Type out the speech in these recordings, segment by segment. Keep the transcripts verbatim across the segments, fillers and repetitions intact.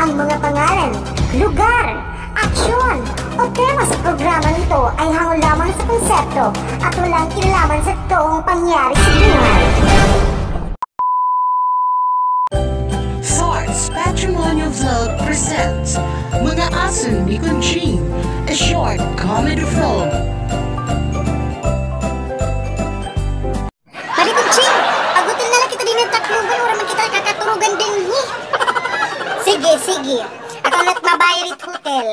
Ang mga pangalan, lugar, aksyon, o tema sa programang ito ay hango lamang sa konsepto at walang kinalaman sa totoong pangyayari sa buhay. Thoughts Patrimonio Vlog presents Mga Aso ni Conching, a short comedy film. Madi Conching, pag-hotel na la kita dinhi ha Tacloban, waray man kita kakaturugan dinhi. Sige, sige. Ako na it mabayad hit hotel.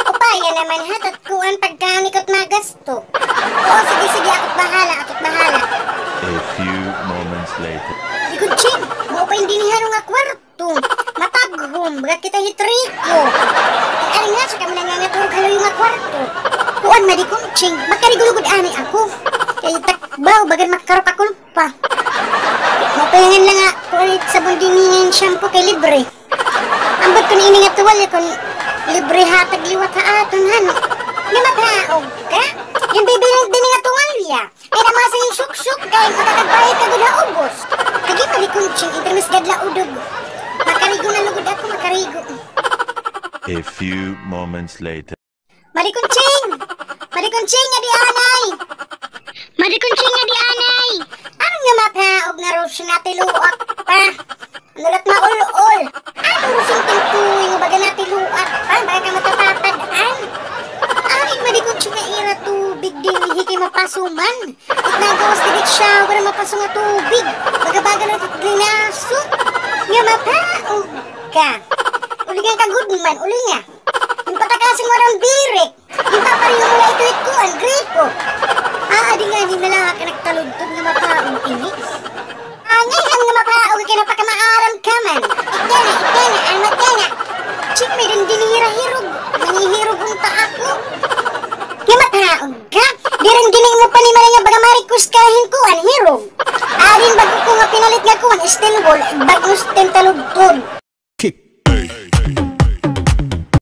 Upaya naman ha, ta it kuan pagkaon ikaw it magasto. Oo, sige, sige, ako it bahala, ako it bahala. A few moments later. Madi Conching, maupay dinhi ha nga kwarto. Mataghom, baga kita hit riko. Ay, ari nga, saka kami nangangaturog ha luyo nga kwarto. Kuan, Madi Conching, makarigo lugod anay ako. Kay takbaw, bagan makakarukakulpa. Maupay la nga, kuan, it sabon dinhi nga shampoo kay libre. Ambot kon ini nga tuwalya kon libre hatag liwat ha aton, hano? Nga mapaog ka? Ginbibilang dinhi nga tuwalya. Ay, namasa yung suksok, kay makakagbayad ka gud ha ubos. Agi, Madi Conching, intermis gad la udog. Makarigo na lugod ako, makarigo. A few moments later. Madi Conching! Madi Conching, adi anay! Madi Conching, adi anay! Ano nga mapaog nga rosy nga tiluak pa? Ano la it maul-ol? Ano rosy nga tintuy nga baga natiluak pa? Baga ka matatapadan. Ay, Madi Conching, nga ira tubig dinhi kay mapaso man. It nagawas didi it shower, mapaso nga tubig. Baga-baga la it linaso. Nga mapaog ka. Ulingan ka gud man, ulingan. Ginpatakasi mo la an birik. Ginpapareho mo la ito hit kuan, gripo. Ah, adi ngani na la ka nagtaludtod nga mapaog ini. Angay, an nga mapaog kay napakamaaram ka man. Ikana, ikana, an matana. Ching, may-ada dinhi hirahirog. Manhihirog unta ako. Nga mapaog ka? Diri gad ini imo panimalay nga baga ma-request ka hin kuan, hirog. Adi an bag-o ko nga pinalit nga kuan, steel wool, bag-o stem taludtod.